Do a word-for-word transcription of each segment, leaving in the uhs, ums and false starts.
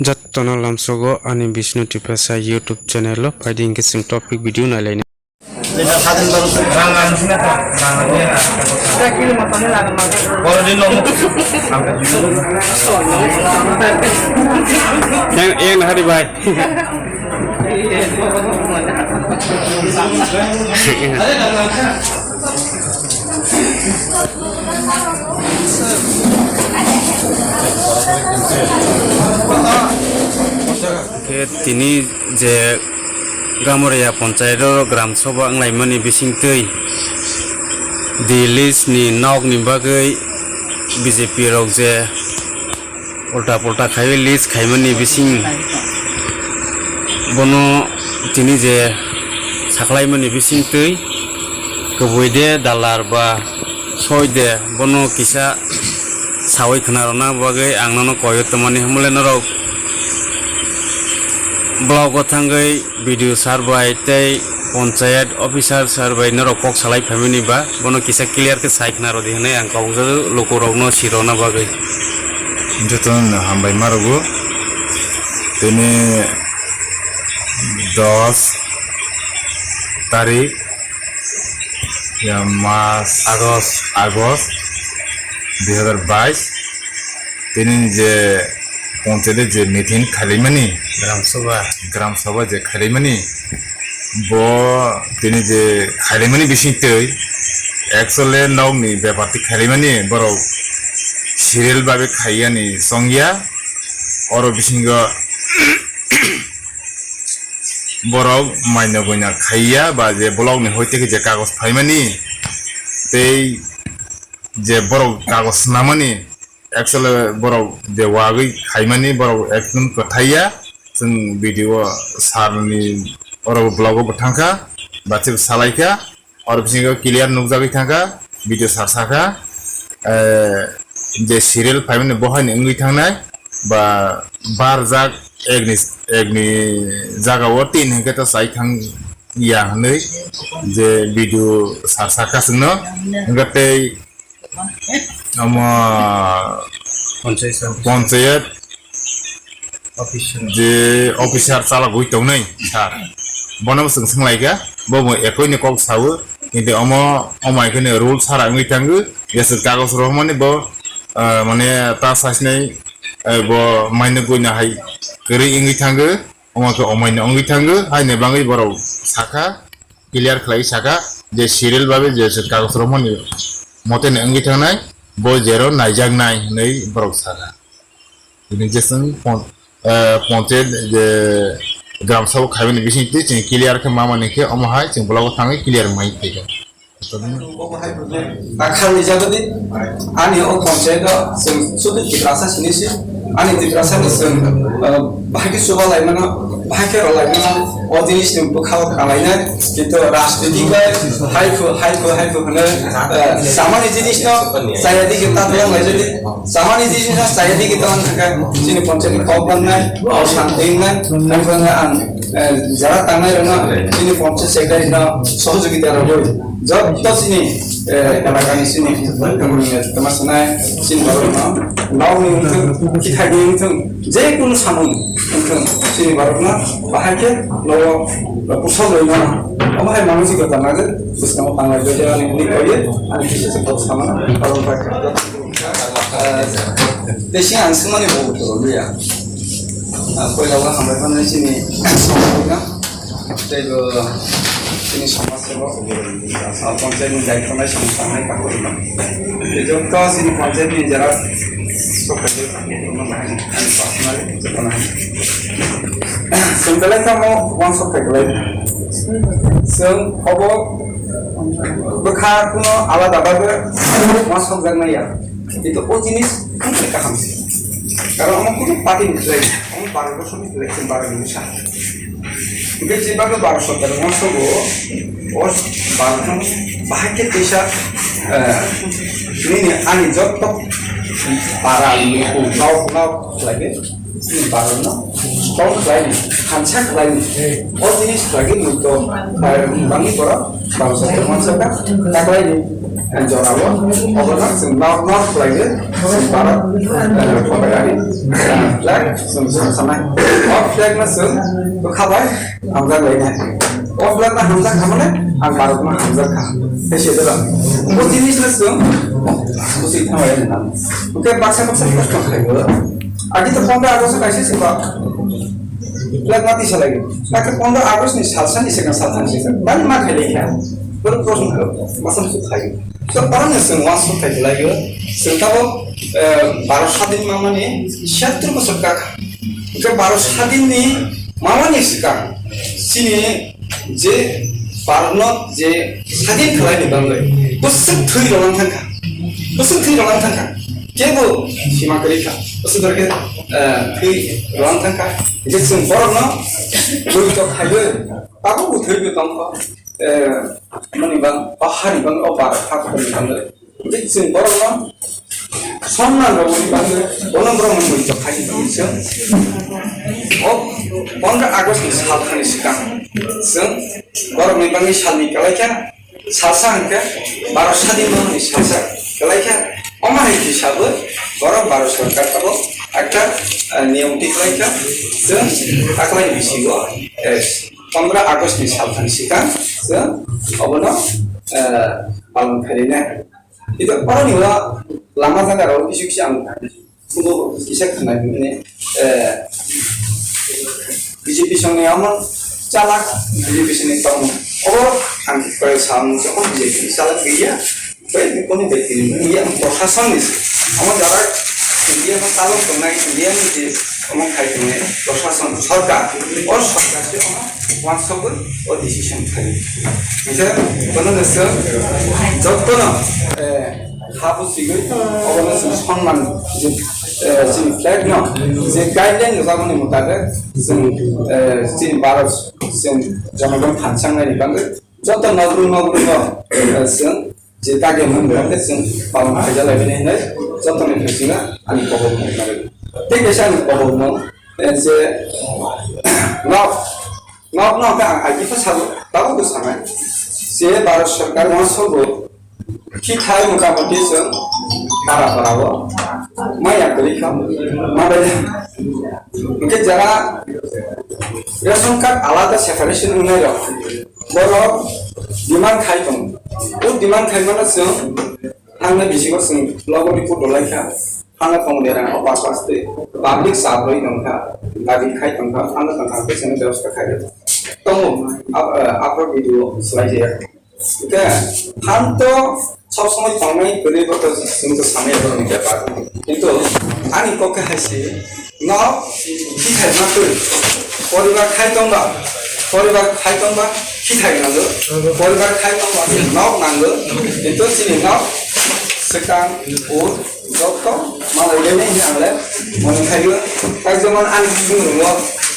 Jottono lamsogo ani Bishnu Tiprasa YouTube channel o phaidi hinkhe chwng topic video nailainai. Yang, yang hari bai. Khe tini je Gamoria ponchayat o gram sabha wnglaimani bisingtwi D list ni nok ni bagwi B J P rok je ulta pulta khaiwi list khaimani bising bono tini je sakhlaimani bisingtwi kubui de dalar ba soi de bono kisa sawi khna rwna bagwi ang nono koi o tongmani, hwnmale norok block o thangwi B D O sir bai tei ponchayat officer sir bai norok kok salai phaimani ba bono kisa clear khe sai khna rwdi hwnwi ang kok jago lukurokno sirokna bagwi. Jotono hambai ma rwgo. Tini dos tarik, ya, mas August, August dui hazar bais. Tini je ponchayat je meeting khailaimani, Gram Sabha. Gram Sabha je khailaimani, bo tini je khailaimani bisingtwi actually nokni bepar twi khailaimani, borok serial babe khaiyani chongya. Oro bisingo borok maina goina khaiya ba je block ni hoite khe je kagoj phaimani tei je borok kagoj swnamani, actually borok je wagwi khaimani borok ekdom kwthaiya. Chwng video sir ni oro block o bo thangkha, ba se salaikha. Oro bisingo clear nukjagwi thangkha, video sir sakha, eh, je serial phaimani bo haino wngwi thangnai, ba barjak ekni, ekni jagao tin hinkhe ta chai thang ya hinwi je video sir sakha chwngno. Hinkhe tei omo Ponchayat. Ponchayat Official. Je officer chalagwi tongnai sir, bono bo chwng swnglaikha, bo bo ekoino kok sao, kintu omo, omo hai kheno rule sara wngwi thango, je chwng kagoj rohormani bo, ah, mane ta sasinai, eh, bo maino goina hai kwrwi wngwi thango, omo khe omaino wngwi thango, haini bagwi borok sakha, clear khlaiwi sakha, je serial babe je chwng kagoj rohormani moteno wngwi thangnai, bo jero naijaknai hinwi borok sakha. Tini je chwng pon-, eh, ponchayat je gram sabha khaimani bising twi chwng clear khe mamani khe omo hai chwng block o thangwi clear mai phaikha. Akhal ni jagadi ani o ponchayat o chwng sudu Tiprasa sini si ani Tiprasa ni chwng, eh, bahai khe chuba lai mano, bahai khe rw lai mano, o jinis ni bwkha o kha lai nai, kintu rajniti bai hai phu, hai phu, hai phu hwnwi, eh, samani jinis no chaya di khe ta tlang lai jadi. Samani jiji na saya di kita langka, sini ponchayat ni kok bannai, o santi nai, ang bangga ang, eh, jara tangnai rwna, sini ponchayat secretary no sohojogita rwgwi, jotto sini, eh, elaka ni sini, tama sanai, sini borok no, nau ni wngthung, kithai ni wngthung, je kunu samung wngthung, sini borok no, bahai khe, nogo, pusok rwna, omo hai manwi si kota nagwi, bwskango tanglai bai, ani, ani koi, ani kisa se kok samana, borok bai. Tei sini ang swngmani bo utoro liya. Poila o hambai phano chini samajino, tei bo chini samaj sebo, ponchayat ni daitonai samung tangnai kakhorima. Tei jotto chini ponchayat ni jara sokai kakhorima bahai ani personal jotto nai. Chwng belai tamo uansuk khai belai. Chwng obo bwkha kuno alada bagwi uansukjaknai ya. Kintu o jinis hamkhe kaham se. Karon omo kunu party ni khlai, omo Bharat borso ni khlai, Bharat ni sa. Hingke je bagwi Bharat sorkar omo sobo, o Bharat no bahai khe teisa, eh, nini ani jotto para luku nao nao khlai de, nini Bharat no strong khlai ni, hansa khlai ni. O jinis khlai ni to, eh, bangni borok Bharat sorkar omo saka ta khlai ni. Jorao obono chwng nok nok khlaiwi chwng Bharat, eh, kotorni, eh, flag chwng salsanai. O flag no chwng bwkha bai hamjak lainai. O flag no hamjak kha mane ang Bharat no hamjak kha. Tei se jora o jinis no chwng busi thanglai nang. Hwnkhe baksa baksa kosto khlaiwi. Agi to pondro August kaisa se ba flag ma tisa lagi. Nake pondro August ni salsa ni se ka salsa ni se ka. Bani ma khailai kha. Boro proshno kha. Baksa baksa khlaiwi. To parang ni chwng wansuk khai khlaiwi. Chwng tabuk, eh, Bharat sadin mamani siyattor bosor kaka. Hwnkhe Bharat sadin ni mamani swkang chini je Bharat no je sadin khlai ni bagwi bwswk thwi rwlang thangkha. Bwswk thwi rwlang thangkha. Kebo sima kwrwi kha. Bwswk dorkhe, eh, thwi rwlang thangkha. Je chwng borok no buitok khaiwi tabuk bo thwi bo tongkha. Eh, mani bang, o hani bang, o bar, ha, ha, ni bang, je chwng borok no, sonnam rwmani bang, bono borok no muitok khai ni bang, chwng, o, pondro August ni sal thani swkang, chwng, borok ni bangwi sal ni kwlai kha, salsa hwnkhe, Bharat sadin ni salsa kwlai kha, omo hai hisabwi, borok Bharat sorkar abo, ekta, eh, niyom tiklai kha, chwng, taklai bisingo, eh, pondro August ni salthani swkang chwng obono, eh, palon khainai. Kito oroni o lama jaga rok kisi kisi ang kubo kisa khwnai hwnwi, eh, B J P songni omo chalak B J P songni tongmo. Obo ang koi sam jokhon B J P chalak gaya. Bai, kono bai tini, iya, proshasonni, amo jara, iya, no talo tongnai, iya, ni je, amo khai tongnai, proshason, sorkar, o sorkar se, amo, wansogwi, o decision khai. Nisa, kono nisa, jotto no, eh, habu sigwi, obo no song sonman, je, eh, chini flag no, je guideline rwjak mani mutabek, chwng, eh, chini Bharat, chwng jonogon phansangnai ni bagwi, jotto nogru nogru no, eh, chwng, je dagi hwnwi hwnwi chwng palon khaijak lai bini hwnwi jotoni bisingo ani kobo mung nai. Tei kaisa ani kobo mung, eh, je nok, nok no hwnkhe ang agipha sabo, tabukbo sanai. Je Bharat sorkar uansukgo khithai motamoti chwng para para o maya kwrwi kha, ma bai hwnkhe jara ration card alada separation wngnai rok, borok demand khai tongo. O demand khaimano chwng thangna bisingo chwng logoni photo laikha. Thangna tongmani rang o pas pas tei public chabrwi tongkha, dabi khai tongkha, thangna tongkha, tei chwngno bebosta khai tongo. Ap-, eh, upload video swlai jaya. Hwnkhe, phan to sob somoi tongnai kwrwi bo to chwng to sanai borokni bepar. Kintu ani kok khe hai se, nok khithai ma twi. Poribar khai tongba, poribar khai tongba khithai nango. Poribar khai tongba nok nango. Kintu chini nok swkang, ur, jotto malai le nai ang le mani khai o. Tai jemon ani bumung ro,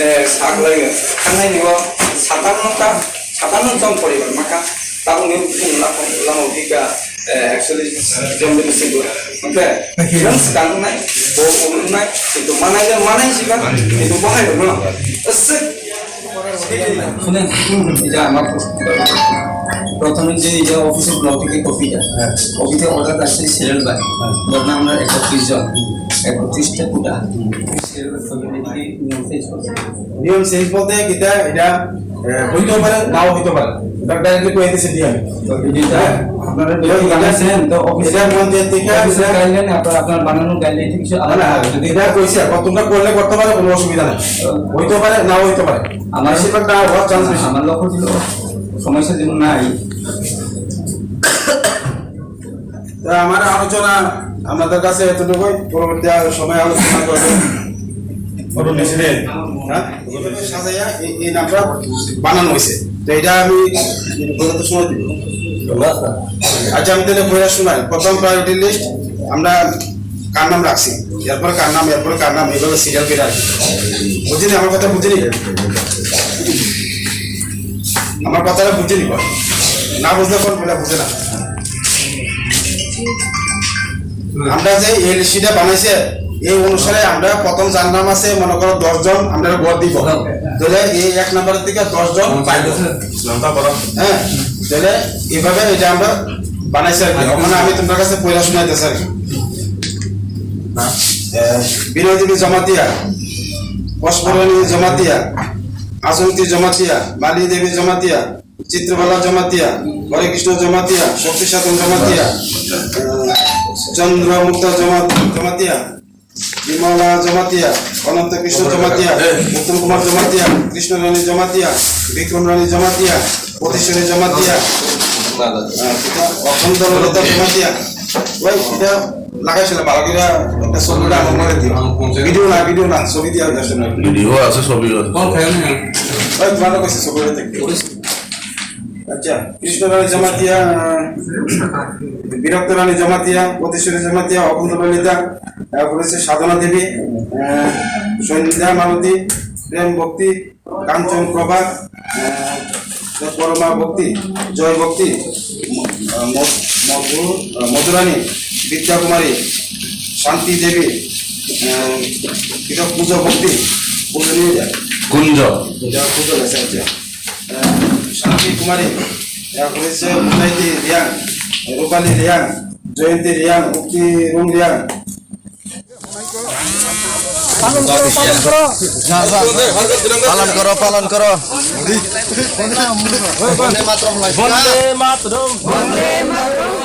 eh, sak lai o. Thangnai ni o satam no ta, satam no jom poribar ma kha. Tabukni bumung lama, lama uphikha, eh, actually, jemde bisi bo. Hwnkhe, nang swkang wngnai, bo wngnai, kintu manai le manai siba, kintu bo hai rwno. Aswk. Shunen, ita amar prothome je ita office block theke copy ta. Copy te order asche serial by. Dhorna amra ekatris jon, ekatris ta kuta. Serial by copy niyom change korte. নিয়ম চেঞ্জ বলতে এটা, এটা, এ, হইতেও পারে, নাও হইতে পারে। এটা ডাইরেক্টলি কই দিছে ডিএম। তো এটা আপনারা এটা ডিএম জানাইছেন, তো অফিসে, এটা পঞ্চায়েত থেকে অফিসের এটা গাইডলাইন, আপনার, আপনার বানানো গাইডলাইন কিছু না, আলাদা না, হবে। যদি এটা কইছে, এখন তোমরা করলে করতে পারো, কোনো অসুবিধা নাই। হইতে পারে, নাও হইতে পারে। আমার বেশিরভাগ না হওয়ার চান্স বেশি। আমার লক্ষ্য ছিল সমস্যা যেন নাই। তা আমার আলোচনা আপনাদের কাছে এতটুকুই, পরবর্তী আর সময় আলোচনা করবো। বড় মিছিলে, হ্যাঁ? সাজাইয়া এই, এই নামটা বানানো হয়েছে। তো এটা আমি বলতে সময় দিব। আচ্ছা, আমি তাহলে বইটা শোনাই। প্রথম প্রায়োরিটি লিস্ট আমরা কার নাম রাখছি, এরপরে কার নাম, এরপরে কার নাম, এইভাবে সিরিয়াল করে রাখছি। বুঝলি আমার কথা? বুঝলি? আমার কথাটা বুঝে নিবা, না বুঝলে কোন বলে বুঝে না। আমরা যে এই লিস্টটা বানাইছে, এই অনুসারে আমরা প্রথম যার নাম আছে, মনে করো দশ জন আমরা ভোট দিব, তাহলে এই এক নম্বরের থেকে দশ জন পাইব। নামটা বলো। হ্যাঁ, তাহলে এইভাবে এটা আমরা বানাইছে আর কি। ওখানে আমি তোমরা কাছে পড়া শোনাইতেছি আর কি। এ, বিনয় দেবী জমাতিয়া, পশমরানী জমাতিয়া, আজন্তি জমাতিয়া, মালি দেবী জমাতিয়া, চিত্রবালা জমাতিয়া, হরে কৃষ্ণ জমাতিয়া, শক্তি সাধন জমাতিয়া, এ, চন্দ্রমুক্তা জমা-, জমাতিয়া, বিমলা জমাতিয়া, অনন্ত কৃষ্ণ জমাতিয়া, উত্তম কুমার জমাতিয়া, কৃষ্ণ রানী জমাতিয়া, বিক্রম রানী জমাতিয়া, পতিশ্বরী জমাতিয়া, আহ, কিতা? অখণ্ড ললিতা জমাতিয়া। ওই, এটা লাগাইছিল, ভালো করে একটা ছবিটা আমার মনে দিও। ভিডিও না, ভিডিও না, ছবি দিয়ে আমি দর্শন করি। ভিডিও আছে, ছবি আছে। ওই, তোমার কাছে ছবিটা দেখতে। আচ্ছা, কৃষ্ণ রানী জমাতিয়া, আহ, বিরক্ত রানী জমাতিয়া, পতিশ্বরী জমাতিয়া, অখণ্ড ললিতা, তারপরে হচ্ছে সাধনা দেবী, আহ, সন্ধ্যা মালতী, প্রেম ভক্তি, কাঞ্চন প্রভা, আহ, পরমা ভক্তি, জয় ভক্তি, আহ, মধু, আহ, মধুরানী, বিদ্যা কুমারী, শান্তি দেবী, আহ, কিতা পুজো ভক্তি, পুজো নিয়ে যায়। কুঞ্জ। যা পুজো গেছে, আচ্ছা। আহ, শান্তি কুমারী, তারপরে হচ্ছে মুনাইতি রিয়াং, রূপালী রিয়াং, জয়ন্তী রিয়াং, মুক্তি রুং রিয়াং। পালন করো, পালন করো। পালন করো, পালন করো। বন্দে মাতরম। বন্দে মাতরম।